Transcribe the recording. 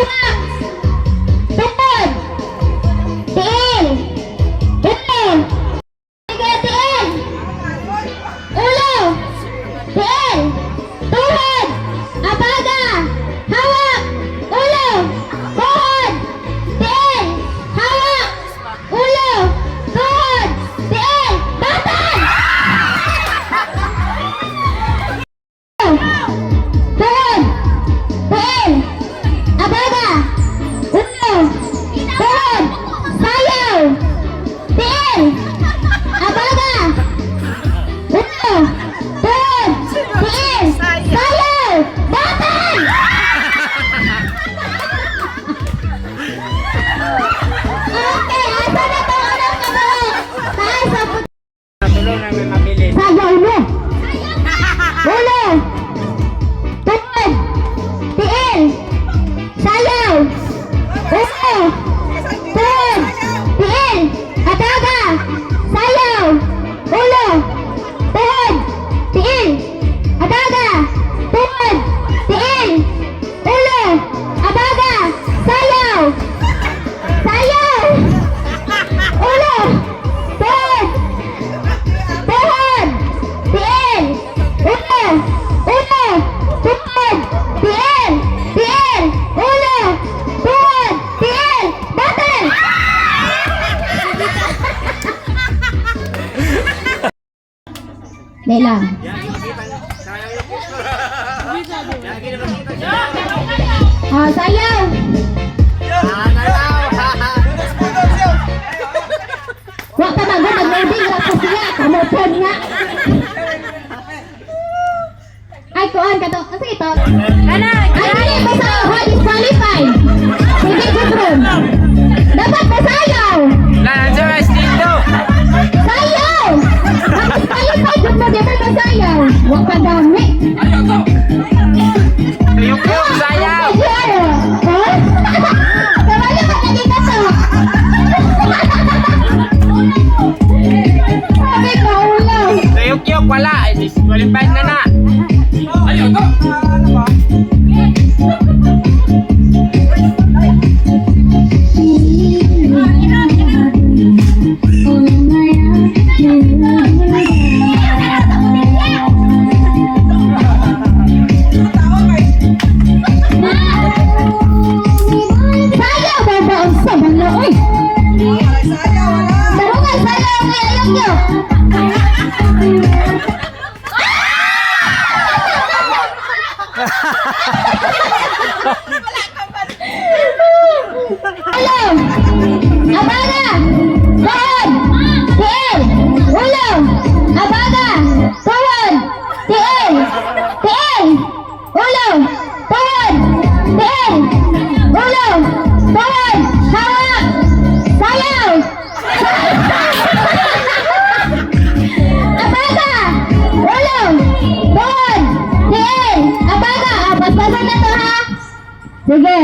Hawak! Tuhod! Tiil! Ulo! Sige, tiil! Ulo! Tiil! Tuhod! Abaga! Hawak! Ulo! Tuhod! Tiil! Hawak! Ulo! Tuhod! Tiil! Batan! Tuhod! Tiil! Abaga! Ulo! Tuhod! Sayaw! Tiil! Abaga! Ulo! Tuhod! Tiil! Sayaw! Batan! Okay, asa na to? Anong kabuok? Taas ang Tulong namin mabilis. Sayaw mo! Ulo! Tuhod! Tiil! Sayaw! Ulo! Tuhod! Tiil! Abaga! Sayaw! Ulo! Tuhod! Tiil! Abaga! Tuhod! Tiil! Ulo! Abaga! Sayaw! Sayaw! Ulo! Tuhod! Tuhod! Tiil! Ulo! Ulo! Tuhod! Tiil! Tiil! Ulo! Tuhod! Tiil! Battle! Dali lang. Ah, sayaw! Wa pa man mag-loading ra ko siya. Kamupon nga. Ay, kuan ka to. Sige to. Ay, dali mo sa ha, disqualify. Sige, Gudrun. Dapat mo sayaw. Lancer dito. Sayaw! Ma-disqualify gud mo, di ba masayaw? Wa pa dami. Tuyok-tuyok sayaw. Huh? Kabalo ka lagi ka to. Sabi ko, ulo. Tuyok-tuyok wala. Eh, disqualified na na. Sayaw ba ba ang sabang na, oy? Tarungan, sayaw kay ayaw nyo. Ulo! Abaga! Tuhod! Tiil! Ulo! Abaga! Tuhod! Tiil! Tiil! Ulo! Tuhod! Tiil! Ulo! Tuhod! Hawak! Sayaw! Abaga! Ulo! Tuhod! Tiil! Abaga! Ah, paspasan na to ha! Sige!